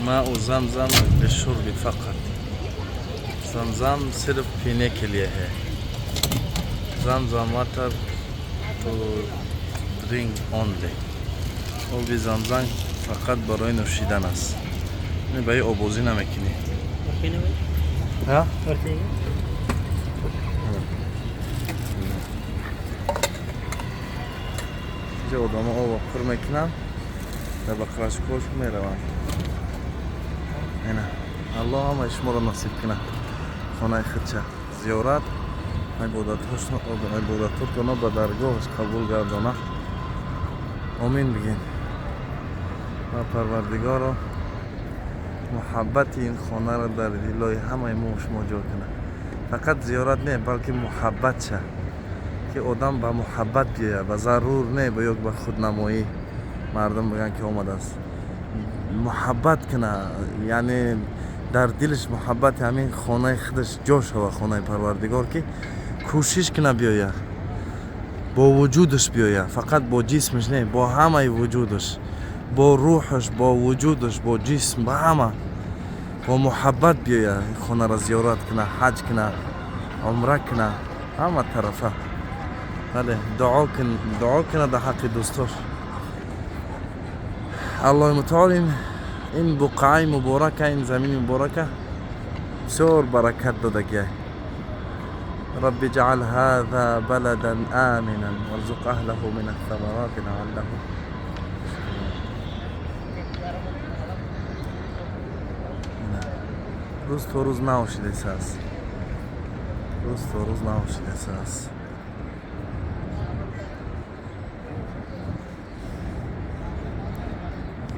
ماء زمزم للشرب فقط. زمزم صرف पीने के लिए है. Zamzam water to drink only. Оби Замзам фақат барои нӯшидан аст. Ба ин обозӣ намекунӣ. और पीने भाई? Ҳа? और चाहिए? Инҷа одамо оба пур мекунанд, дар баклажкошон мераванд. Ина, Аллоҳ ҳамаи шуморо насиб кунад хонаи худша зиёрат, ибодатҳотонро ба даргоҳаш қабул гардона. Омин бигин. Ва Парвардигоро, муҳаббати ин хонаро дар дилои ҳамаи мо шумо ҷой кунад. Фақат зиёрат не, балки муҳаббатша, ки одам ба муҳаббат биёяд, ба зарур не, ба ё ба худнамоӣ, мардум бигӯянд, ки омадааст. Муҳаббат куна, яъне дар дилаш муҳаббати ҳамин хонаи худаш ҷо шава, хонаи Парвардигор, ки кӯшиш куна биёяд, бо вуҷудаш биёяд, фақат бо ҷисмаш не, бо ҳамаи вуҷудаш, бо рӯҳаш, бо вуҷудаш, бо ҷисм, ба ҳама бо муҳаббат биёяд, ин хонаро зиёрат куна, ҳаҷ куна, умра куна, ҳама тарафа. Бале, дуо кун, дуо куна дар ҳаққи дӯстош. Аллоҳи мутаол ин буқъаи муборака, ин замини муборака бисёр баракат додагиай. رب اجعل هذا بلدا آمنا وارزق أهله من الثمرات لعلهم يشكرون. Рӯз то рӯз нав шудесааст, рӯз то рӯз нав шудесааст.